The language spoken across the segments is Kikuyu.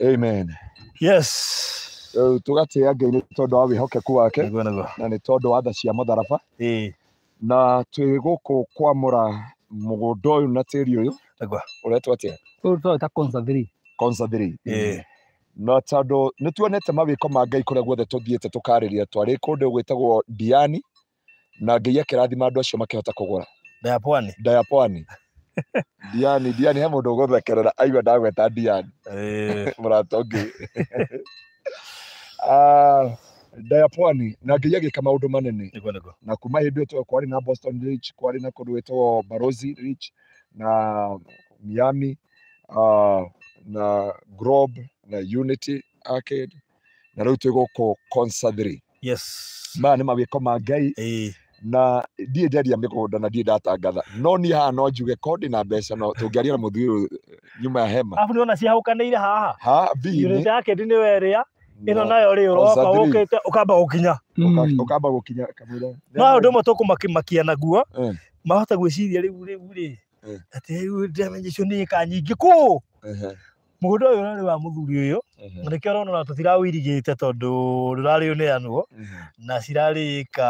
Amen. Yes. Rĩu tũgatĩĩa Ngai nĩ tondũ wa wĩhokeku wake Nĩguo nĩguo. na nĩ tondũ wa tha cia mũtharaba, Ĩĩ. na twĩ gũkũ kwamũra mũgũnda ũyũ na tĩri ũyũ Nĩguo. ũretwo atĩa? Ũyũ tũrawĩta Konza 3. Konza 3. Ĩĩ. Na tondũ nĩ tuonete mawĩko ma Ngai kũrĩa guothe tũthiĩte tũkarĩria, twarĩ kũndũ gwĩtagwo Diani na Ngai akĩrathima andũ acio makĩhota kũgũra. Ndaya pwani. Ndaya pwani. Diani, Diani he mũndũ ũgũthekerera aigua ndagweta Diani. Ĩĩ. Mũrata ũngĩ. Ah, Ndaya pwani na Ngai agĩka maũndũ manene. Nĩguo nĩguo. Na kuma hĩndĩ ĩyo kwarĩ na Boston Ridge, kwarĩ na kũndũ gwĩtagwo Barozi Ridge na Miami, na Globe na Unity Arcade, na rĩu twĩ gũkũ Konza 3. Yes. Maya nĩ mawĩko ma Ngai. Ĩĩ. Na ndirĩ nderia mĩgũnda na ndirĩ ndatangatha, no niĩ haha no njuge ko ndĩ na mbeca, no tũngĩaria na mũthuri ũyũ nyuma ya hema. Arabu nĩwona ciahũkanĩire haha. Ha, B Unit nĩ yake nĩwe ĩrĩa ĩno na nayo rĩ ũroka Konza 3. ũkĩte ũkamba gũkinya. Ũkamba gũkinya kamũira. No ũndũ ũmwe tũkũmakimakia naguo, Eh. mahota gwĩciria rĩu rĩu rĩ, Eh. atĩ rĩu ndĩramenya icio nĩ ĩka nyingĩ kũ. Ehe. Mũgũnda ũyũ ũrarĩ wa mũthuri ũyũ, Ehe. na nĩkĩo ũrona ona tũtiraũirigĩte tondũ ndũrarĩ ũneanwo, Mhm. na cirarĩ ĩka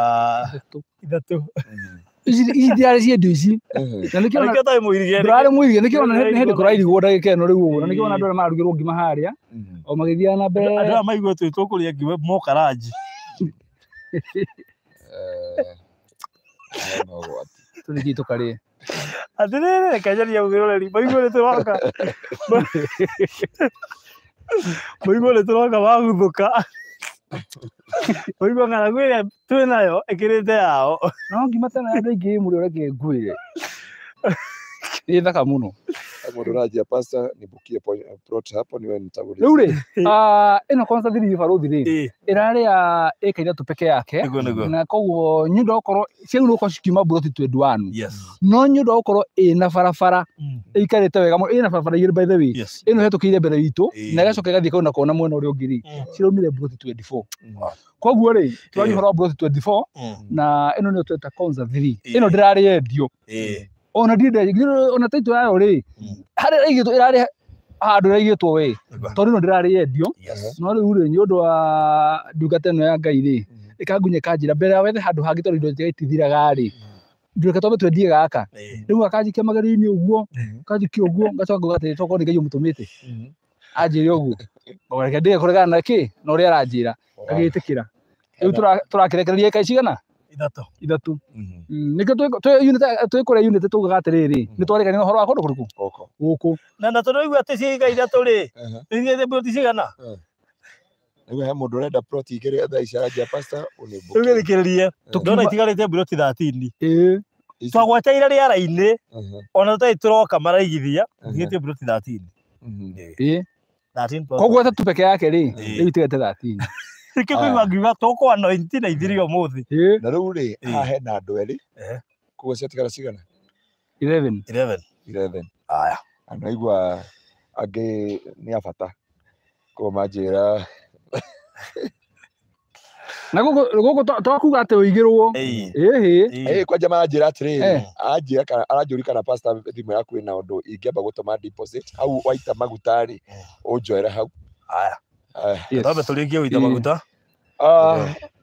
ithatũ. Mhm. Ici ici itiarĩ ciendio ici. Ehe. Na nĩkĩo Na ona nĩkĩo ũtarĩ mũirige, ndũrarĩ mũirige, nĩkĩo ona nĩkĩo nĩ hĩndĩ kũrairigwo ndagĩka ĩno rĩu ũguo. Na nĩkĩo ona Ĩĩ. andũ arĩa mararugĩrwo ngima harĩa, Mhm. o magĩthiaga na mbere. Andũ aya maigua twĩ tũkũrĩa ngima moka ranji. Eh, haya no ũgwati. Tũrĩkie tũkarĩe. Atĩrĩrĩ, reke njarie mwĩroreri, maigua nĩ tũroka. Maigua nĩ tũroka maguthũka. Maigua ng'aragu ĩrĩa twĩ nayo ĩkĩrĩte yao. No ngima ta ĩno ya andũ aingĩ mũrĩo reke ngwĩre. Nĩ thaka mũno. Mũndũ ũranjia pastor nibukie plot hapo niwe nitaguliza. Rĩu rĩ, ĩno Konza 3 barũthi rĩ, Ĩĩ. ĩrarĩ ya ĩka ithatũ peke yake. Nĩguo nĩguo. Na koguo nĩ ũndũ wa gũkorwo ciagĩrĩirwo gũkorwo cikiuma mburoti 21. Yes. No nĩ ũndũ wa gũkorwo ĩna barabara Mm. ĩikarĩte wega mũno, ĩna barabara igĩrĩ by the way. Yes. Ĩno ĩhetũkĩire mbere itũ Ĩĩ. na ĩgacoka ĩgathiĩ kau na kona mwena ũrĩa ũngĩ rĩ, Mm. ciraumire mburoti 24. Mm. Koguo rĩ, tũraria Ĩĩ. ũhoro wa mburoti 24 Mm. na ĩno nĩyo tweta Konza 3. Ĩĩ. Ĩno ndĩrarĩ yendio. Ĩĩ. Ona ndirĩ ona title yayo rĩ, Mm. harĩa ĩraigĩtwo ĩrarĩ handũ ĩraigĩtwo we, Nĩguo. tondũ ĩno ndĩrarĩ yendio. Yes. No rĩu rĩ, nĩ ũndũ wa ndungata ĩno ya Ngai rĩ, Mhm. ĩkangunya ĩkanjĩra mbere ya wethe handũ hangĩ tondũ indo itithiraga rĩ, reke twambe twendie gaka. Ĩĩ. Rĩu akanjikia magerio-inĩ ũguo, Mhm. kanjikia ũguo, ngacoka ngauga atĩrĩ, tokorwo nĩ Ngai ũmũtũmĩte. Mhm. Anjĩre ũguo. Ngauga reke ndige kũregana na kĩ na ũrĩa aranjĩra, ngagĩtĩkĩra. Rĩu tũrakĩrekereria ĩka cigana? Ithatũ. Ithatũ. Mhm. Nĩkĩo twĩ kũrĩa unit tugaga atĩrĩrĩ, nĩ twarĩkania ũhoro wa kũndũ kũrĩkũ? Gũkũ. Gũkũ. Na tondũ waigua atĩ ciĩga ithatũ rĩ, Ehe. nĩ mburoti cigana? Rĩu he mũndũ ũrenda plot igĩrĩ thaa ici aranjia pastor Rĩu unibukie. gĩthikĩrĩrie, ndona Tũkiuma- itigarĩte mburoti 13. Ĩĩ. Ici- Twagwateire rĩera-inĩ, Ehe. ona tũtarĩ tũroka maraigithia, Ehe. tigĩtie mburoti 13. Mhm. Ĩĩ. 13 plot. Koguo ĩtatũ peke yake rĩ, Ĩĩ. rĩu itigarĩte 13. Nĩkĩo kũigua ngiuga tũkũ anointi na ithiri ũmũthĩ. Ĩĩ. Na rĩu rĩ, Ĩĩ. haha hena andũ erĩ. Ehe. Koguo ciatigara cigana? 11. 11. 11. Aya. Andũ aigua angĩ nĩ a bata. Koguo manjĩra Na gũkũ gũkũ twakuga atĩ ũigĩrwo. Ĩĩ. Ĩhĩ. Ĩĩ. Eh, kwanja maranjĩra atĩrĩrĩ, Eh. anjĩra kana aranjũria kana pastor thimũ yaku ĩna ũndũ ingĩamba gũtũma deposit hau waita maguta rĩ, ũnjoere hau. Aya. Aya. Yes. Twambe tũrĩkie gũita Ĩĩ. maguta.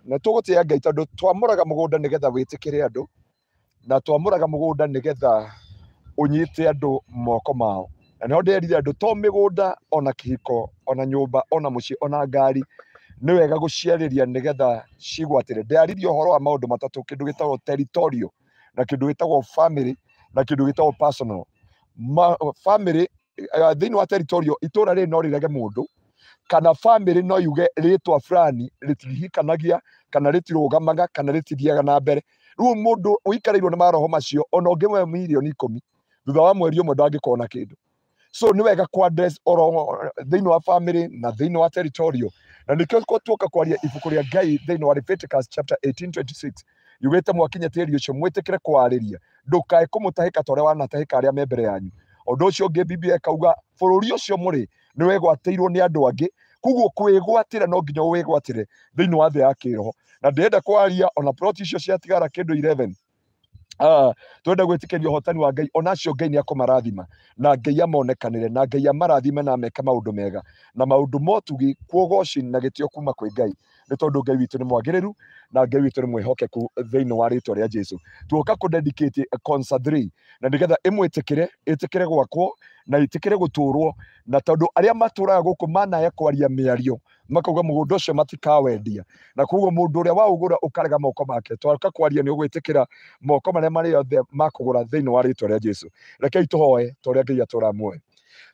Na tũgũtĩĩa Ngai tondũ twamũraga mũgũnda nĩgetha wĩtĩkĩre andũ, na twamũraga mũgũnda nĩgetha ũnyite andũ moko mao. Na nĩho ndĩrerire andũ to mĩgũnda ona kĩhiko ona nyũmba ona mũciĩ ona ngari nĩ wega gũciarĩria nĩgetha cigwatĩre. Ndĩraririe ũhoro wa maũndũ matatũ, kĩndũ gĩtagwo territorial na kĩndũ gĩtagwo family na kĩndũ gĩtagwo personal. Family, thĩinĩ wa territorial itũra rĩrĩ no rĩrege mũndũ, kana family no yuge rĩtwa fulani rĩtirihikanagia kana rĩtirũgamaga kana rĩtithiaga na mbere. Rĩu mũndũ ũikarĩirwo nĩ maroho macio ona ũngĩmwe mirioni 10 thutha wa mweri ũmwe ndangĩkorwo na kĩndũ. So nĩ wega kwa address oro thĩinĩ wa family na thĩinĩ wa territorial. Na nĩkĩo tuoka kwaria ibuku rĩa Ngai thĩinĩ wa Leviticus chapter 18:26 yugĩte mwakinya tĩri ũcio mwĩtĩkĩre kwarĩria, ndũkae kũmũtahĩka ta ũrĩa wanatahĩka arĩa me mbere yanyu. Ũndũ ũcio ũngĩ Biblia ĩkauga bũrũri ũcio mũrĩ nĩ wegwatĩirwo nĩ andũ angĩ, koguo kwĩgwatĩra no nginya ũwĩgwatĩre thĩinĩ wa thĩ ya kĩroho. Na ndĩrenda kwaria ona plot icio ciatigara kĩndũ 11. Twenda gwĩtĩkĩria ũhotani wa Ngai, ona acio Ngai nĩ akũmarathima, na Ngai amonekanĩre, na Ngai amarathime na ameke maũndũ mega na maũndũ motugi, kuogoci na gĩtĩo kuma kwĩ Ngai, nĩ tondũ Ngai witũ nĩ mwagĩrĩru na Ngai witũ nĩ mwĩhokeku. Thĩinĩ wa rĩtwa rĩa Jesu tuoka kũ dedicate Konza 3 na nĩgetha ĩmwĩtĩkĩre, ĩtĩkĩre gwakwo na ĩtĩkĩre gũtũrwo, na tondũ arĩa matũraga gũkũ manaya kwaria mĩario makauga mũgũnda ũcio matikawendia, na koguo mũndũ ũrĩa waũgũra ũkarega moko make, twaka kwaria nĩ ũgwĩtĩkĩra moko marĩa marĩ othe makũgũra thĩinĩ wa rĩtwa rĩa Jesu. Rekei tũhoe ta ũrĩa Ngai atũra muoyo.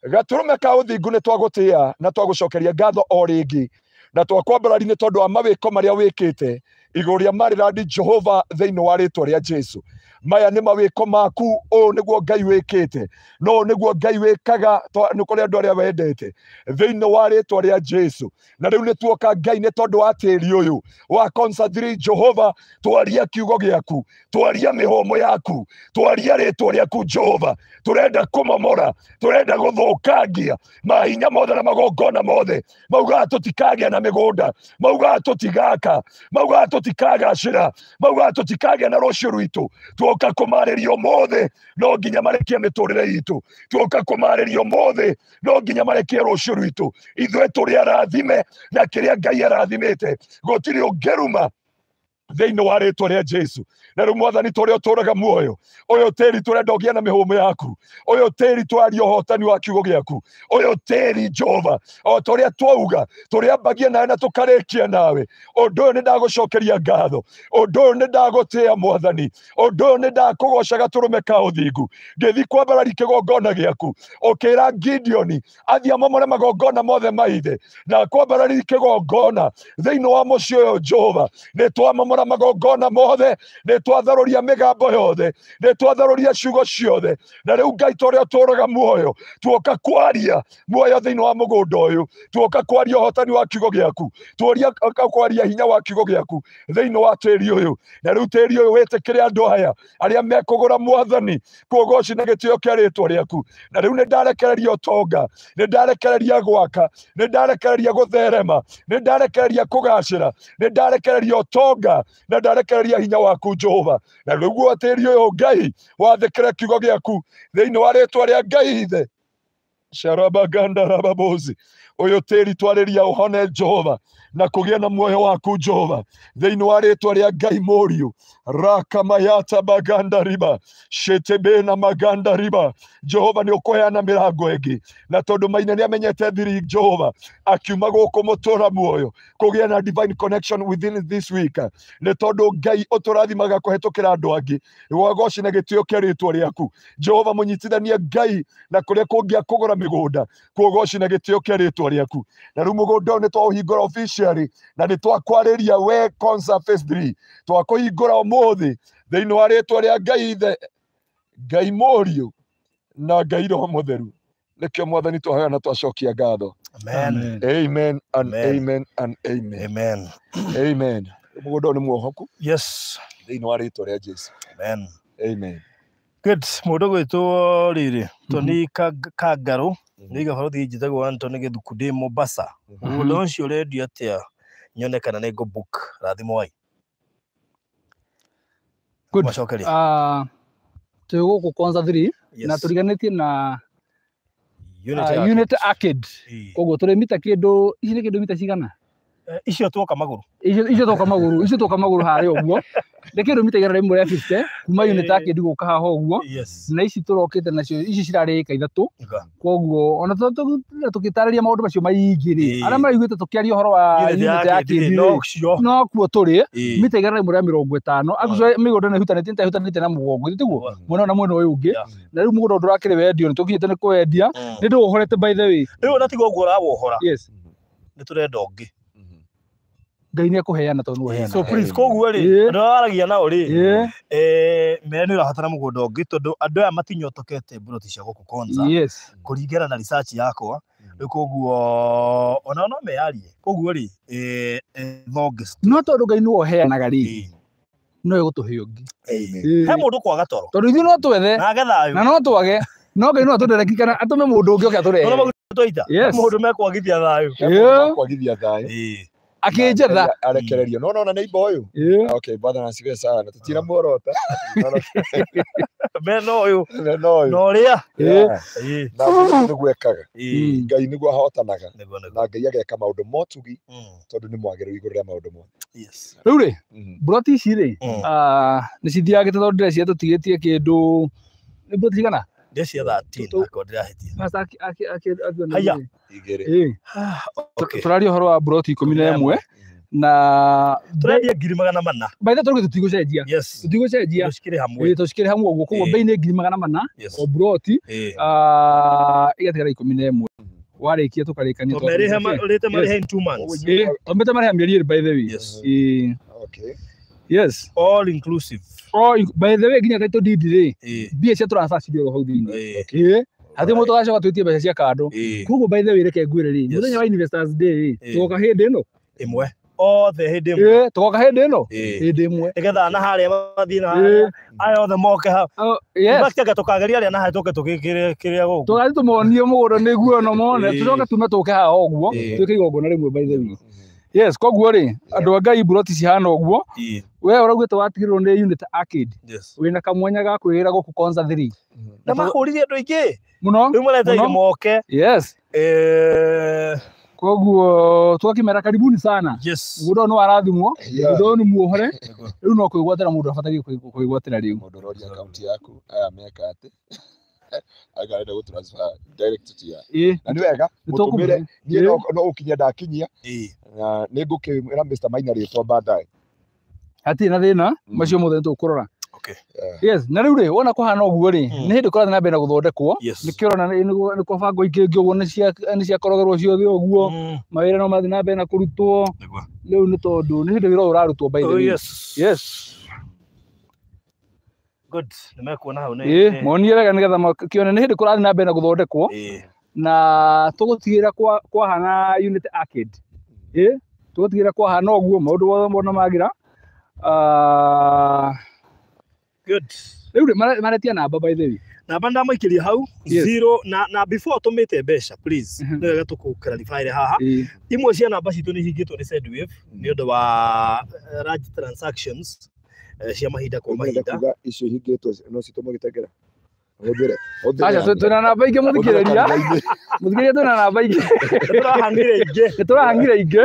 Gatũrũme ka ũthingu, nĩ twagũtĩa na twagũcokeria ngatho o rĩngĩ na twakwambarari nĩ tondũ wa mawĩko marĩa wĩkĩte igũrũ rĩa Maryland, Jehova, thĩinĩ wa rĩtwa rĩa Jesu. Maya nĩ mawĩko maku, ũũ nĩguo Ngai wĩkĩte, no ũũ nĩguo Ngai wĩkaga nĩ kũrĩ andũ arĩa wendete thĩinĩ wa rĩtwa rĩa Jesu. Na rĩu nĩ tuoka, Ngai, nĩ tondũ wa tĩri ũyũ wa Konza 3, Jehova, twaria kiugo gĩaku, twaria mĩhũmũ yaku, twaria rĩtwa rĩaku, Jehova. Tũrenda kũmomora, tũrenda gũthũkangia mahinya mothe na magongona mothe maugaga tũtikagĩa na mĩgũnda, maugaga tũtigaka, maugaga tũtikagacĩra, maugaga tũtikagĩa na rũciũ rwitũ. Tuoka kũmarĩria ũmũthĩ, no nginya marekie mĩtũrĩre itũ. Tuoka kũmarĩria ũmũthĩ, no nginya marekie rũciũ rwitũ. Ithuĩ tũrĩ arathime, na kĩrĩa Ngai arathimĩte gũtirĩ ũngĩruma thĩinĩ wa rĩtwa rĩa Jesu. Na rĩu, Mwathani, tũrĩa ũtũraga muoyo, ũyũ tĩri tũrenda ũgĩe na mĩhũmũ yaku, ũyũ tĩri twaria ũhotani wa kiugo gĩaku, ũyũ tĩri, Jehova, o ta ũrĩa twauga tũrĩambagia nawe na tũkarĩkia nawe. Ũndũ ũyũ nĩ ndagũcokeria ngatho, ũndũ ũyũ nĩ ndagũtĩa, Mwathani, ũndũ ũyũ nĩ ndakũgoca. Gatũrũme ka ũthingu, ngĩthi kwambarari kĩgongona gĩaku, ũkĩra Gideoni athiĩ amomore magongona mothe maithe, na kwambarari kĩgongona thĩinĩ wa mũciĩ ũyũ, Jehova. Nĩ twamomora magongona mothe, nĩ twatharũria mĩgambo yothe, nĩ twatharũria ciugo ciothe. Na rĩu, Ngai, ta ũrĩa ũtũraga muoyo, tuoka kwaria muoyo thĩinĩ wa mũgũnda ũyũ, tuoka kwaria ũhotani wa kiugo gĩaku, tuoria kwaria hinya wa kiugo gĩaku thĩinĩ wa tĩri ũyũ. Na rĩu tĩri ũyũ wĩtĩkĩre andũ aya arĩa mekũgũra, Mwathani, kuogoci na gĩtĩo kĩa rĩtwa rĩaku. Na rĩu nĩ ndarekereria ũtonga, nĩ ndarekereria gwaka, nĩ ndarekereria gũtherema, nĩ ndarekereria kũgacĩra, nĩ ndarekereria ũtonga na ndarekereria hinya waku, Jehova. Na rĩu tĩri ũyũ, Ngai, wathĩkĩre kiugo gĩaku thĩinĩ wa rĩtwa rĩa Ngai Ithe. Sharabaganda rababozi, ũyũ tĩri twarĩria ũhone, Jehova, na kũgĩa na muoyo waku, Jehova, thĩinĩ wa rĩtwa rĩa Ngai Mũriũ. Rakamayata baganda riba shetebe na maganda riba. Jehova, nĩ ũkũheana mĩrango ĩngĩ, na tondũ Maina nĩ amenyete thiri, Jehova, akiuma gũkũ mũtũra muoyo kũgĩa na divine connection within this week, nĩ tondũ Ngai ũtũrathimaga kũhetũkĩra andũ angĩ. Wagoci na gĩtĩo kĩa rĩtwa rĩaku, Jehova. Mũnyitithanie, Ngai, na kũrĩa kũngĩa kũgũra mĩgũnda, kuogoci na gĩtĩo kĩa rĩtwa rĩaku. Na rĩu mũgũnda ũyũ nĩ twaũhingũra officially, na nĩ twakwarĩria we Konza Phase 3, twakũhingũra ũmũthĩ thĩinĩ wa rĩtwa rĩa Ngai Ithe, Ngai Mũriũ na Ngai Roho Mũtheru. Nĩkĩo, Mwathani, twahoya na twacokia ngatho. Amen. Amen and Amen. amen and amen. Amen. Amen. Mũgũnda ũyũ nĩ muohoku thĩinĩ wa rĩtwa rĩa Jesu. Amen. Amen. Good. Mũndũ gwĩtwo rĩrĩ Tony Kangarũ nĩ gabarothi njĩtagwo Anthony Gĩthuku ndĩ Mombasa. Mũgũnda ũcio ũrendio atĩa, nyone kana nĩ ngũ book? Rathimwai. Good. Macokeria. Ah, twĩ gũkũ Konza 3 na tũriganĩtie na Unit Unit Arcade. Ĩĩ. Koguo tũrĩ mita kĩndũ ici nĩ kĩndũ mita cigana? Icio tuoka magũrũ. Icio twoka magũrũ, icio twoka magũrũ harĩa ũguo nĩ kĩndũ mita 150 kuma Unit Ĩĩ. Arcade gũka haha ũguo. Na ici tũrokĩte nacio ici cirarĩ ĩka 3. Koguo ona tũgĩtarĩria maũndũ macio maingĩ rĩ, Ĩĩ. arĩa maraiguĩte tũkĩaria ũhoro wa Unit Unit Arcade Arcade rĩ, rĩ, no cio. no kuo tũrĩ. Mita 150. Actually mĩgũnda nĩ ĩhutanĩtie, nĩ ĩhutanĩtie na mũgongo tiguo, mwena ũyũ na mwena ũyũ ũngĩ. Na rĩu mũgũnda ũyũ ndũrakĩrĩ wendio, nĩ tũkinyĩte nĩ kwendia, nĩ ndĩũhorete, by the way. Rĩu ona tiga ũguo ũrawohora, nĩ tũrenda ũngĩ. Ngai nĩ ekũheana tondũ nĩ ũheana. So please, koguo rĩ, Ĩĩ. andũ arĩa waragia nao rĩ, mere nĩ ũrabatara mũgũnda ũngĩ, tondũ andũ aya matinyotokete mburoti cia gũkũ Konza kũringana na research yakwa. Rĩu koguo onao no meyarie, koguo rĩ, thonge. No tondũ Ngai nĩwe ũheanaga rĩ, no egũtũhe ũngĩ. Amen. He mũndũ kwaga toro Tondũ ithuĩ no twethe na age thayũ na no twage, no Ngai no atũdereki kana atũme mũndũ ũngĩ oke atũrehe. Nona maguta twaita. Mũndũ mekwagithia thayũ. He mũndũ wakwagithia thayũ. Akĩnjetha. Arekererio. No nona neighbor ũyũ. Okay, bwana nasifiwe sana. Tutira muorota. Mena ũyũ. No ũyũ. Na ũrĩa. Na nĩguo ekaga. Ngai nĩguo ahotanaga. Na Ngai ageka maũndũ motugi tondũ nĩ mwagĩrĩru igũrũ rĩa maũndũ mothe. Yes. Rĩu rĩ, mburoti ici rĩ, nĩ cithiagĩte tondũ ndĩreciria tũtigĩtie kĩndũ nĩ mburoti cigana? Ndĩreciria 13 akorwo ndĩrahĩtia. Pastor akĩona. Haya. Igĩrĩ. Tũraria ũhoro wa mburoti 11 na tũrendia 400,000. By the way, tũtigũcenjia. Yes. Tũtigũcenjia. Tũcikĩrĩ hamwe. Tũcikĩrĩ hamwe ũguo. Koguo bei nĩ 400,000 o mburoti ĩgatigara 11. Warĩkia tũkarĩkania. Tũmerĩhe marĩhe in 2 months. Tũmĩte marĩhe mĩeri ĩrĩ by the way. Yes. Okay. Yes. All inclusive. All by the way nginya title deed rĩ, mbia cia transfer cirĩ hau thĩinĩ. Hatirĩ mũndũ ũgacoka twĩtie mbeca cia kando. Koguo by the way reke ngwĩre rĩ, mũthenya wa Investors Day rĩ, tũgoka hĩndĩ ĩno ĩmwe. Othe hĩndĩ ĩmwe. Tũgoka hĩndĩ ĩno hĩndĩ ĩmwe. Nĩgetha na harĩa mathiĩ na harĩa aya othe moke hau. Yes. In fact tũkageria arĩa na harĩa tũke tũgĩkĩre kĩrĩa gũkũ. Tũgathiĩ tũmonie mũgũnda nĩguo no mone. Tũcoke tume tũke haha ũguo twĩke igongona rĩmwe by the way. Yes, koguo rĩ, andũ a Ngai mburoti cihana ũguo. We ũraugĩte watigĩrwo nĩ unit arcade. Wĩna kamwanya ga kwĩgĩra gũkũ Konza 3. Na mahũrire andũ aingĩ. Mũno. Rĩu mareteire moke. Yes. Koguo twakimera karibuni sana. Yes. Mũndũ no arathimwo, mũndũ nĩ muohore. Rĩu no kwĩgwatĩra mũndũ abataire kwĩgwatĩra rĩu. Mũndũ ũroria account yaku aya meka atĩ akarenda gũ transfer direct to ya. Na nĩ wega mũtũmĩre niĩ no ũkinyia ndakinyia. Na nĩ ngũkĩra Mr. Maina rĩtwa baadaye. Hatirĩ na thĩna, macio mothe nĩ tũkũrora. Okay. Yes, na rĩu rĩ, wona kũhana ũguo rĩ, nĩ hĩndĩ kũrathiĩ na mbere na gũthondekwo. Nĩkĩo ũrona nĩ kwabangwo ingĩ ũguo nĩ ciakorogerwo ciothe ũguo. Mawĩra no marathiĩ na mbere na kũrutwo. Rĩu nĩ tondũ nĩ hĩndĩ wĩra ũyũ ũrarutwo by the way. Yes. Good. Nĩ mekuona hau nĩ. Monie wega nĩgetha makĩone nĩ hĩndĩ kũrathiĩ na mbere na gũthondekwo. Na tũgũtigĩrĩra kwahana unit arcade. Tũgũtigĩrĩra kwahana ũguo maũndũ mothe mona magira. Good. Rĩu rĩ, maretia namba by the way. Namba ndamaikĩria hau zero na before tũmĩte mbeca please. Nĩ wega tũkũ clarify haha. Imwe cia namba citũ nĩ ihingĩtwo nĩ Sendwave nĩ ũndũ wa large transactions cia mahinda kwa mahinda. Kuga icio ihingĩtwo no citũmwo gĩtengera. Hũthĩre. Aca twĩna namba ingĩ mũthikĩrĩria. Mũthikĩrĩria twĩna namba ingĩ. Nĩtũrahang'ire ingĩ. Nĩtũrahang'ire ingĩ.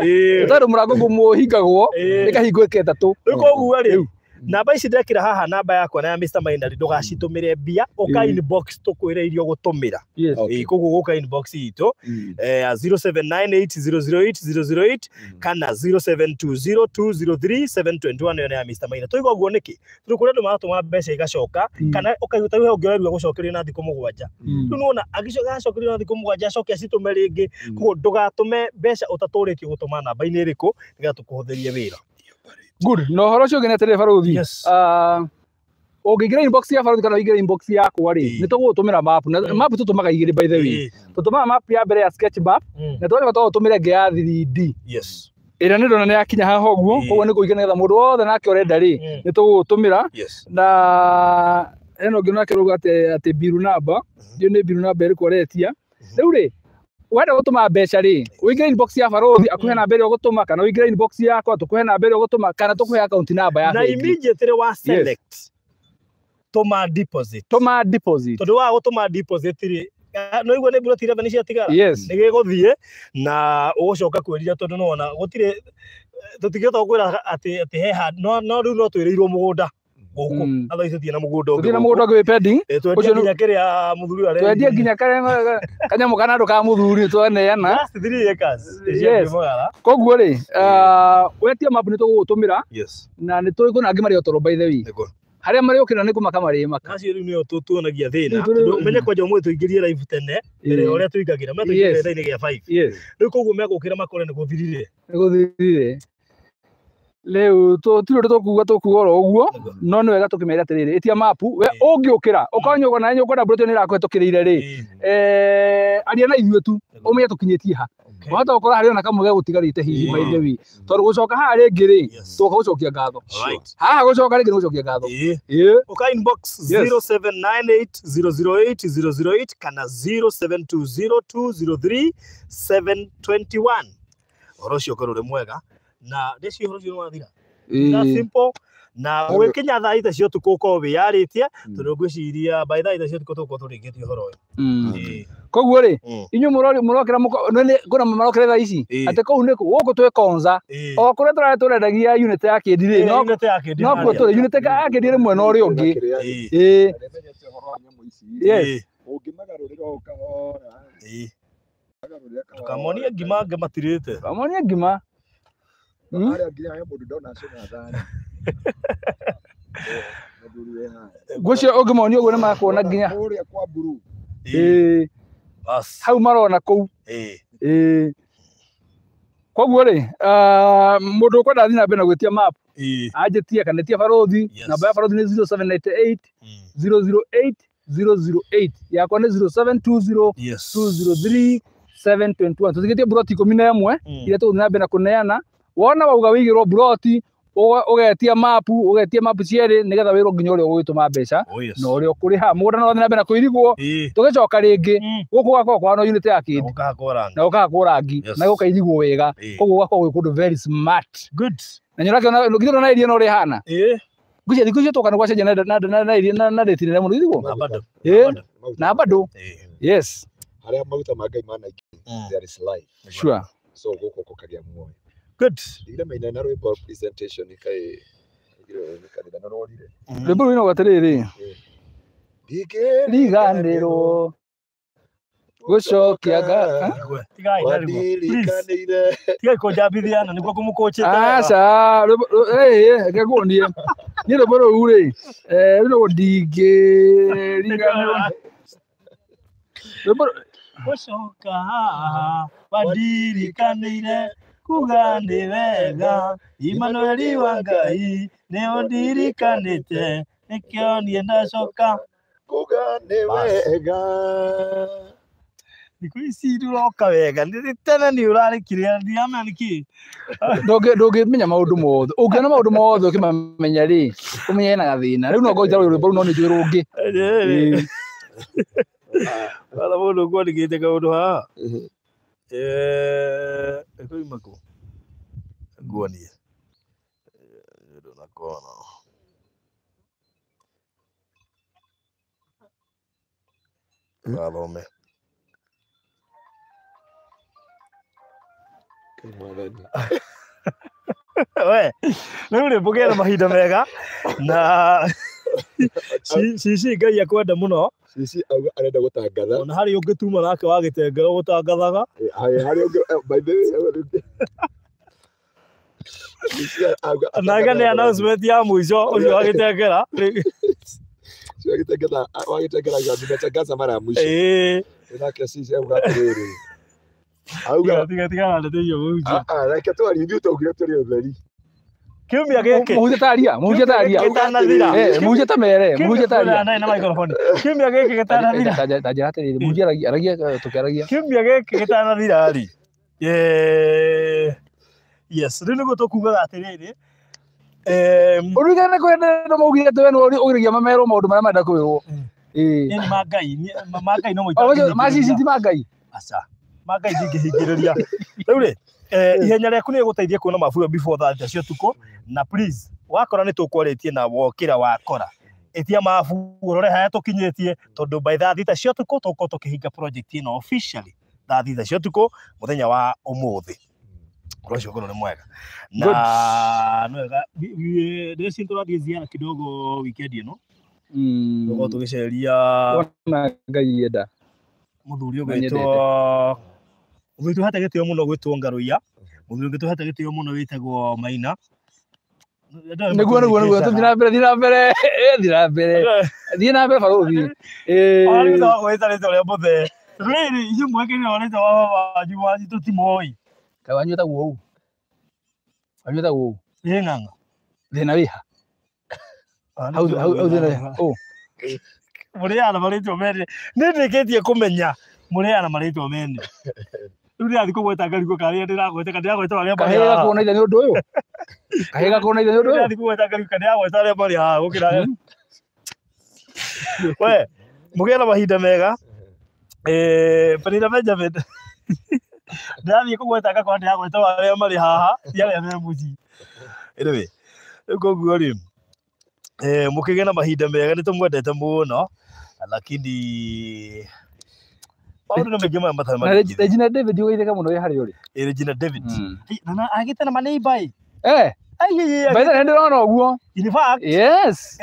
Tondũ mũrango ũguo ũhingagwo ĩkahingwo ĩka ĩtatũ. Rĩu koguo rĩ, namba ici ndekĩra haha namba yakwa na ya Mr. Maina ndũgacitũmĩre mbia, ũka inbox tũkwĩre iria ũgũtũmĩra. Koguo gũka inbox itũ 0798008008 kana 0720203721 ĩyo nĩ ya Mr. Maina. Tũiga ũguo nĩkĩ? Tondũ kũrĩ andũ maratũma mbeca igacoka kana ũkaigua ta rĩu he ũngĩ ũrerua gũcokerio na thikũ 7. Rĩu nĩwona agacokerio na thikũ 7 acoke acitũme rĩngĩ. Koguo ndũgatũme mbeca ũtatũrĩtio gũtũma namba-inĩ ĩrĩkũ nĩgetha tũkũhũthĩrie wĩra. Good. Na ũhoro ũcio ũngĩ nĩ atĩrĩrĩ Barũthi. Ũngĩingĩra inbox ya Barũthi kana ũingĩre inbox yakwa rĩ, nĩ tũgũgũtũmĩra map. Na map tũtũmaga igĩrĩ by the way. Tũtũmaga map ya mbere ya sketch map na tũgacoka tũgũtũmĩra ĩngĩ ya 3D. Yes. Ĩrĩa nĩ ndona nĩ yakinya haha ũguo, koguo nĩ kũingĩra nĩgetha mũndũ wothe nake ũrenda rĩ, nĩ tũgũgũtũmĩra. Na hena ũngĩ nake ũrauga atĩ biru namba, ndiũĩ nĩ biru namba ĩrĩkũ aretia. Rĩu rĩ, wenda gũtũma mbeca rĩ, ũingĩre inbox ya Barũthi akũhe namba ĩrĩa ũgũtũma, kana ũingĩre inbox yakwa tũkũhe namba ĩrĩa ũgũtũma, kana tũkũhe account namba ya Na bengi. immediately wa select tũma deposit. Tũma deposit. Tondũ wa gũtũma deposit rĩ, no igua nĩ mburoti 11 ciatigara. Yes. Nĩ gĩgũthiĩ na ũgũcoka kwĩrira tondũ nĩwona gũtirĩ tũtingĩhota gũkwĩra atĩ he handũ no rĩu no twĩrĩirwo mũgũnda gũkũ. Na thaa ici tũtirĩ na mũgũnda ũngĩ Tũtirĩ na gũkũ. mũgũnda ũngĩ wĩ pending. Twendie nginya kĩrĩa mũthuri ũyũ Twendie arendire. nginya kanyamũ kana andũ ka mũthuri twaneana. Just 3 acres. Yes. Koguo rĩ, wetia map nĩ tũgũgũtũmĩra. Yes. Na nĩ tũĩ kwĩna angĩ marĩ o toro by the way. Harĩa marĩũkĩra nĩ kũmaka marĩmaka. Acio rĩu nĩo tuonagia thĩna. Tondũ ũmenye kwanja ũmũthĩ tũingĩrie live tene mbere ya ũrĩa tũingagĩra. Menya tũingĩrie thaa-inĩ gĩa 5. Rĩu koguo megũkĩra makore nĩ gũthirire. Nĩ gũthirire. Rĩu tũtirĩ ũndũ tũkuga oro ũguo, no nĩ wega tũkĩmera atĩrĩrĩ, ĩtia mapu, we ũngĩũkĩra, ũkorwo nyũngũ na nyũngũ mburoti ĩyo nĩ ĩrakũhetũkĩrĩire rĩ, aria na ithuĩ tu, ũmenye tũkinyĩtie ha. Wahota gũkora harĩ ona kamwe gegũtigarĩte hihi by the way. Tondũ gũcoka haha rĩngĩ rĩ, tũgoka gũcokia ngatho. Haha gũcoka rĩngĩ nĩ gũcokia ngatho. Ũka inbox 0798008008 kana 0720203721. Ũhoro ũcio ũkorwo ũrĩ mwega. Na ndĩcio ũhoro ũcio nĩ wathira. That simple. Na gũgĩkinya thaa itha cia ũtukũ ũkorwo wĩyarĩtie, tondũ ngwĩciria by thaa itha cia ũtukũ tũgũkorwo tũrĩkĩtie ũhoro ũyũ. Koguo rĩ, inyuĩ mũrokĩra kwĩna marokĩra thaa ici atĩ kũu nĩ gũkũ twĩ Konza, o kũrĩa tũrarĩ tũrendagia unit ya kĩndi rĩ, no kuo tũrĩ unit ya kĩndi ĩrĩ mwena ũrĩa ũngĩ. Yes. Ũngĩmagarũrĩra o kahora. Ndũkamonie ngima angĩ matirĩte. Kamonie ngima. Harĩa nginya he mũndũ ndona acũna thani. Ngwĩciria ũngĩmonia ũguo nĩ makuona nginya kũrĩa kwa mburu. Hau marona kũu. Koguo rĩ, mũndũ ũkwenda athiĩ na mbere na gwĩtia map, anjĩtie kana ĩtie barothi, namba ya barothi nĩ 0798 008 008, yakwa nĩ 0720 203 721. Tũtigĩtie mburoti 11 iria tũgũthiĩ na mbere na kũneana. Wona wauga wĩigĩrwo mburoti, ũgetia mapu, ũgetia mapu cierĩ nĩgetha wĩrwo nginya ũrĩa ũgũgĩtũma mbeca na ũrĩa ũkũrĩha. Mũgũnda no ũrathiĩ na mbere na kũirigwo, tũgĩcoka rĩngĩ gũkũ gũgakorwo kũhana unit ya kĩndi na gũkahakwo rangi na gũkairigwo wega, koguo gũgakorwo gwĩ kũndũ very smart. Good. Na nyorakĩona githĩ na iria no rĩhana. Ngwĩciria thikũ icio twoka nĩ gwacenjia na iria na rĩti nene mũno ithiguo. Na bado. Yes. Harĩa maguta ma Ngai manaingĩ, there is life. Sure. So gũkũ gũkagĩa muoyo. Good. Ndigire maina na rwĩmbo presentation kai kanitha no rorire. Rwĩmbo rũu atĩrĩrĩ. Ndingĩriganĩrwo gũcokia Tigai na rĩmwe. Tigai kũnjambithia na nĩguo ngũmũkũnjĩte. Aca, reke nguonie. Niĩ rwĩmbo rũu rĩ, rũu ndingĩriganĩrwo. Rwĩmbo gũcoka wandirikanĩire kuga nĩ wega Imanueli wa Ngai nĩ ũndirikanĩte nĩkĩo niĩ ndacoka kuga nĩ wega. Thikũ ici ndũroka wega tene nĩ ũrarĩkire ndiramenya nĩkĩ. Ndũngĩmenya maũndũ mothe, ũngĩona maũndũ mothe ũkĩmamenya rĩ, ũmenye hena gathĩna. Rĩu no ngorwo itarĩ rwĩmbo rũu no nĩ njũĩ rũngĩ. Wala mũndũ ũkwandĩkĩte kaũndũ haha. Ĩkoima kũ? Nguonie. Ndũnakona. Gathome. We, rĩu rĩ mũgĩe na mahinda mega na cici Ngai akwenda mũno. Cici auga arenda gũtangatha. Ona harĩ ũngĩtuma nake wa gĩtengero gũtangathaga. Harĩ ũngĩ, by the way, Cici auga Nake nĩ announcement ya mũico ũcio wa gĩtengera. Ũcio wa gĩtengera auga nimetangaza mara ya mwisho. Nake Cici auga atĩrĩrĩ. Auga tiga na ndeto icio mũhunjia. Reke twarie, ithuĩ twaugire tũrĩ ũtheri. Kiumia gĩkĩ. Mũhunjia taria, mũhunjia taria. Gĩtanathira. Mũhunjia ta mere, mũhunjia taria. Na microphone. Kiumia gĩkĩ gĩtanathira. Ta njĩra atĩrĩrĩ, mũhunjia aragia tũkĩaragia. Kiumia gĩkĩ gĩtanathira rĩ. Yes, rĩu nĩguo tũkugaga atĩrĩrĩ. Ũririkane kũrĩa andũ maugire atĩ we nĩwe ũgiragia mamerwo maũndũ marĩa marenda kwĩrwo. Niĩ ma Ngai, ma Ngai no mũitangĩhingĩrĩria. Ma cici ti ma Ngai. Aca. Ma Ngai ndingĩhingĩrĩria. Rĩu rĩ, ihenya rĩaku nĩ rĩgũteithia kuona mabu ĩyo before thaa thita cia ũtukũ, na please wakora nĩ tũkwarĩtie na wokĩra wakora ĩtia mabu ũrore harĩa tũkinyĩtie, tondũ by thaa thita cia ũtukũ tũgũkorwo tũkĩhinga project ĩno officially thaa thita cia ũtukũ mũthenya wa ũmũthĩ. Ũhoro ũcio ũkorwo nĩ mwega. Na nĩ wega, ndĩreciria tũrathiĩ ziara kidogo weekend ĩno. Tũgũkorwo tũgĩceria Wona Ngai enda. Mũthuri ũgwĩtwo mũthuri tũhete gĩtĩo mũno gwĩtwo Ngaruiya, mũthuri ũngĩ tũhete gĩtĩo mũno wĩtagwo Maina. Nĩguo nĩguo nĩguo, tũthiĩ na mbere, thiĩ na mbere, thiĩ na mbere, thiĩ na mbere barũthi. Ona rĩu twagwĩta rĩtwa rĩa mũthee. Rĩrĩ, inyuĩ mwekĩrĩrwo rĩtwa wa baba wanyu wanyu tũtimoĩ. Kaĩ wanyu wĩtagwo ũũ? Wanyu wĩtagwo ũũ? Ĩ ng'ang'a. Thĩna wĩ ha? Hau hau thĩna wĩ ha? Ũũ. Mũrĩaga na marĩtwa mene. Nĩ ndĩkĩtie kũmenya mũrĩaga na marĩtwa mene. Rĩu ndĩrathiĩ kũgweta ngarigwo karĩa ndĩragweta kana ndĩragweta arĩa marĩ Kahĩĩ haha. gakuona ithe nĩ ũndũ ũyũ? Kahĩĩ gakuona ithe nĩ ũndũ ũyũ? Ndĩrathiĩ kũgweta ngarigwo kana ndĩragweta arĩa marĩ haha gũkĩra. We, mũgĩe na mahinda mega. Penina Benjamin. Ndĩrathiĩ kũgweta ngakorwo ndĩragweta arĩa marĩ haha ti arĩa me mũciĩ. Anyway, rĩu koguo rĩ, mũkĩgĩe na mahinda mega, nĩ tũmwendete mũno, lakini maũndũ nĩ maingĩ maya matarĩ Na marĩkithie. Regina David ũgeithĩka mũno wĩ harĩa ũrĩ. Ĩ, Regina David. Na agĩte na maneiba ĩ. Eh, Ai, ai, ai, by the way, ndĩrona ũguo. In fact, Yes.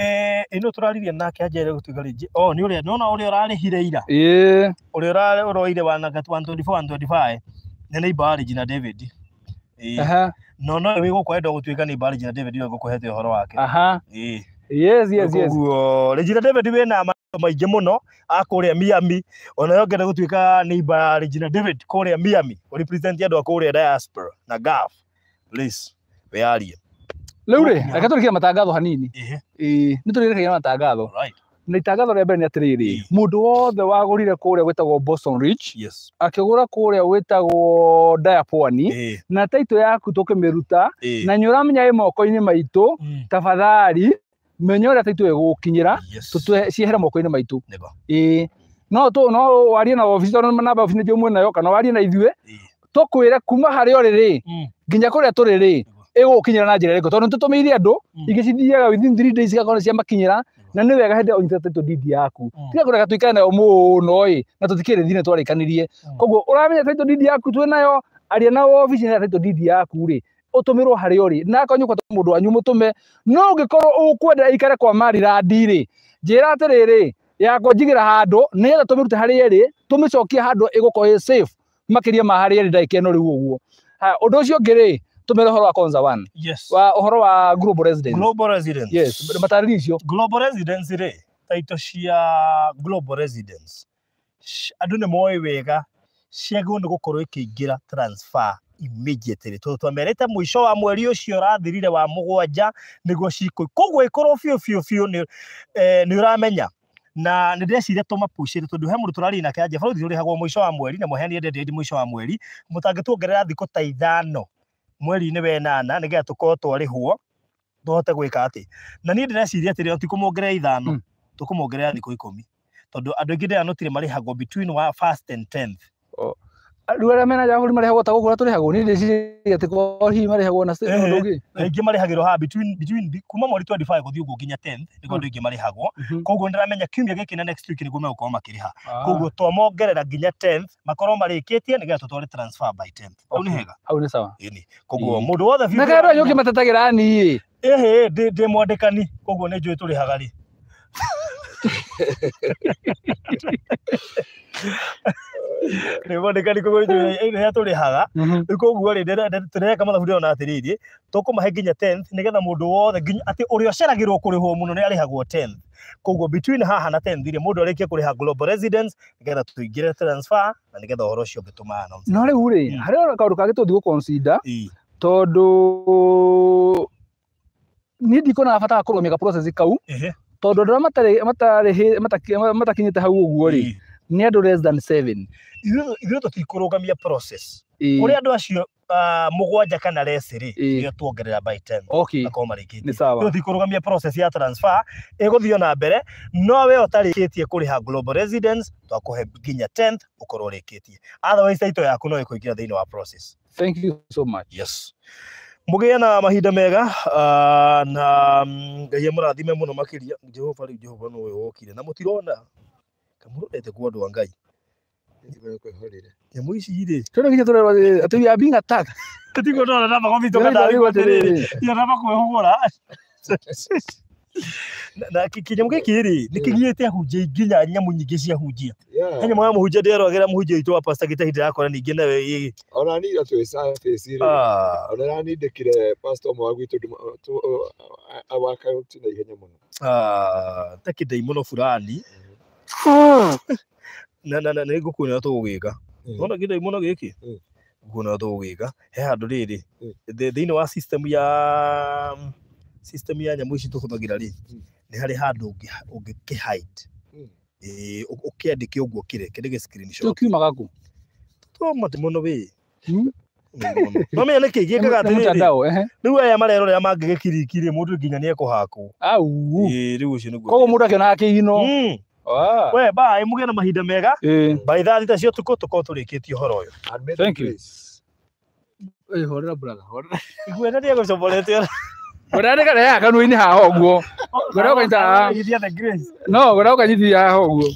ĩno tũraririe nake anjere gũtuĩka rĩngĩ. Oh, nĩ ũrĩa nona ũrĩa ũrarĩhire ira. Ĩĩ. Ũrĩa ũroire wa 124 125 nĩ neighbor wa Regina David. Ĩĩ. Aha. No no wĩ gũkũ enda gũtuĩka neighbor wa Regina David ũrĩa ngũkũhete ũhoro wake. Aha. Ĩĩ. Yes, yes, yes. Koguo Regina David wĩna maũndũ maingĩ mũno a kũrĩa Miami, ona yo ngenda gũtuĩka neighbor ya Regina David kũrĩa Miami, represent andũ a kũrĩa diaspora na Gulf. Please, wĩyarie. Rĩu rĩ, reke tũrĩkie matangatho hanini. Ĩĩ. Ĩĩ, nĩ tũrĩrĩkagia matangatho. Right. Na itangatho rĩa mbere nĩ atĩrĩrĩ, mũndũ wothe wagũrire kũrĩa gwĩtagwo Boston Ridge, Yes. akĩgũra kũrĩa gwĩtagwo Diapwani, Ĩĩ. na taitũ yaku tũkĩmĩruta, Ĩĩ. na nĩ ũramenya ĩ moko-inĩ maitũ, tafadhali menya ũrĩa taitũ ĩgũkinyĩra, Yes. tũtwe ciehere moko-inĩ maitũ. Nĩguo. Ĩĩ. No tu no warie na obici tondũ namba obici nĩ njũĩ nayo, kana warie na ithuĩ, tũkwĩre kuma harĩa ũrĩ rĩ, nginya kũrĩa tũrĩ rĩ, ĩgũgũkinyĩra na njĩra ĩrĩkũ, tondũ nĩtũtũmĩire andũ, ingĩ cithiaga within 3 days igakorwo nĩ ciamakinyĩra, na nĩ wega hĩndĩ ĩyo ũnyitĩte title deed yaku, tiga kũreka tũikare nayo mũno ĩ, na tũtikĩrĩ thirĩ twarĩkanirie. Koguo ũramenya title deed yaku twĩ nayo, aria na obici na title deed yaku rĩ, ũtũmĩrwo harĩa ũrĩ, na akorwo nĩ ũkwenda mũndũ wanyu mũtũme, no ũngĩkorwo ũkwenda ĩikare kwa Maryland rĩ, njĩra atĩrĩrĩ, yakwa njigĩra handũ nĩgetha tũmĩrute harĩa ĩrĩ, tũmĩcokie handũ ĩgũkorwo ĩ safe makĩria ma harĩa ĩrĩ ndagĩka ĩno rĩu ũguo. Haya, ũndũ ũcio ũngĩ rĩ, tũmĩre ũhoro wa Konza One. Yes. Wa ũhoro wa Global Residence. Global Residence. Yes, matarĩrie icio. Global Residence rĩ, taito cia Global Residence, andũ nĩ moĩ wega ciagĩrĩirwo nĩ gũkorwo ikĩingĩra transfer immediately, tondũ twamerĩte mũico wa mweri ũcio ũrathirire wa mũgwanja nĩguo cikũ, koguo ĩkorwo biũ biũ biũ nĩ ũramenya. Na nĩ ndĩreciria tũmapucĩre tondũ he mũndũ tũraria nake anja bũrũri tũrĩhagwo mũico wa mweri na mũheani endete mũico wa mweri, mũtangĩtuongerera thikũ ta 5 mweri-inĩ wa 8 nĩgetha tũkorwo twarĩhwo tũhote gwĩka atĩ. Na niĩ ndĩreciria atĩrĩ, ti kũmongerera 5, tũkũmongerera thikũ 10, tondũ andũ aingĩ ndĩranotire marĩhagwo between wa 1st and 10th. Rĩu arĩa mena nja bũrũri marĩhagwo ta gũkũ ũrĩa tũrĩhagwo, niĩ ndĩreciria atĩ korwo hihi marĩhagwo na ũndũ ũngĩ. Aingĩ marĩhagĩrwo haha between kuma mweri 25 gũthiĩ ũguo nginya 10th nĩguo andũ aingĩ marĩhagwo. Koguo ndĩramenya kiumia gĩkĩ na next week nĩguo megũkorwo makĩrĩha. Koguo twamongerera nginya 10th makorwo marĩkĩtie nĩgetha tũtware transfer by 10th. Hau nĩ hega. Hau nĩ sawa. Ĩni. Koguo mũndũ wothe biũ Na kaĩ andũ anyu ũkĩmatetagĩra niĩ? Ĩhĩ, ndĩ mwandĩkani, koguo nĩ njũĩ tũrĩhaga rĩ. Ndĩ mwandĩkani, koguo nĩ njũĩ rĩrĩa tũrĩhaga. Rĩu koguo rĩ, tũreka mathabu ndĩrona atĩrĩrĩ, tũkũmahe nginya 10th nĩgetha mũndũ wothe nginya atĩ ũrĩa ũceragĩrwo kũrĩhwo mũno nĩ arĩhagwo 10th. Koguo between haha na 10th rĩ, mũndũ arĩkie kũrĩha Global Residence nĩgetha tũingĩre transfer na nĩgetha ũhoro ũcio ũngĩ tũma announce. No rĩu rĩ, harĩ o kaũndũ kangĩ tũthiĩ gũ-consider, tondũ niĩ ndikuona bata wa kũrũgamia process kau, tondũ andũ arĩa matakinyĩte hau ũguo rĩ, nĩ andũ less than 7. Ithuĩ tũtikũrũgamia process. Kũrĩ andũ acio 7 kana less rĩ, nĩo tuongerera by 10. Okay. Makorwo marĩkĩtie. Nĩ sawa. Ithuĩ tũtikũrũgamia process ya transfer, ĩgũthiĩ na mbere, no we ũtarĩkĩtie kũrĩha Global Residence, twakũhe nginya 10th ũkorwo ũrĩkĩtie. Otherwise title yaku no ĩkũingĩra thĩinĩ wa process. Thank you so much. Yes. Mũgĩe na mahinda mega, na Ngai amũrathime mũno makĩria. Jehova rĩu, Jehova nĩwe wokire na mũtirona kamũrorete kwa andũ a Ngai. Nyamũ ici rĩ, Tũrĩ nginya tũrerwo atĩ we are being attacked. Tũtigwo ndona namba kwa Ndĩrenda ndari rĩu atĩrĩrĩ. Ira namba kwĩhũgũra. Na kĩnyamũ gĩkĩ rĩ, nĩ kĩgiĩte ahunjia nginya nyamũ nyingĩ cia hunjia. He nyamũ ya mũhunjia ndĩrerogera mũhunjia witũ wa Pastor Gĩtahi ndĩrakora ningĩ nawe ĩ. Ona niĩ ira twĩ surface rĩ, ona ĩranindĩkire pastor ũmwe wa gwitũ waka na ihenya mũno. Ta kĩndaimono fulani. Na na na nĩ ngũkuonia ũrĩa tũgũgĩka. Wona kĩndaimono gĩkĩ? Ngũkuonia ũrĩa tũgũgĩka. He handũ rĩrĩ, thĩinĩ wa system ya nyamũ ici tũhũthagĩra rĩ, nĩ harĩ handũ ũngĩkĩ-hide. Ũkĩandĩke ũguo kĩreke nĩ screenshot. Tũkiumaga kũ? Tũmate mũno wĩ. No menya nĩkĩ gĩkaga Nĩ atĩrĩrĩ. mtandao, ehe. Rĩu aya marerorera mangĩgĩkiriki rĩ, mũndũ nginya nĩekũhakwo. Au. Rĩu ũcio nĩguo. Koguo mũndũ akĩonaga kĩino. Ah. We bye, mũgĩe na mahinda mega. Ĩĩ. By thaa 6 cia ũtukũ tũkorwo tũrĩkĩtie ũhoro ũyũ. And may the Thank you. grace. Ĩĩ, horera brother, horera. Iguena nĩegũcoborete. Ngwenda nĩ kana haha kanua-inĩ haha ũguo. Ngwenda ũkanyita haha. Igithia the grace. No, ngwenda ũkanyitithia haha ũguo.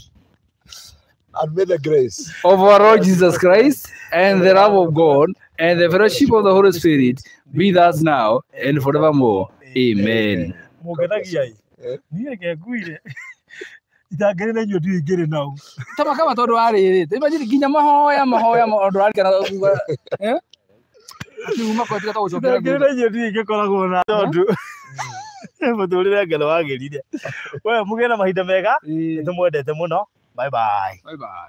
And may the grace Of our Lord Jesus Christ and the love of God and the fellowship of the Holy Spirit be with us now and forevermore. Amen. Mũngenagia ĩ. Eh. Niĩ reke nguire. Itangĩrĩ na inyuĩ ndiũĩ ingĩrĩ nau. Tama kama tondũ warĩrĩte. Imagine nginya mahoya mahoya ũndũ arikana kuga. Eh? Akiuma kwa tiga tũgũcokera Itangĩrĩ na inyuĩ ndiũĩ ingĩkoragwo na tondũ mũtũrĩre ngano wagĩrire. We mũgĩe na mahinda mega. Ĩĩ. Nĩtũmwendete mũno. Bye bye. Bye bye.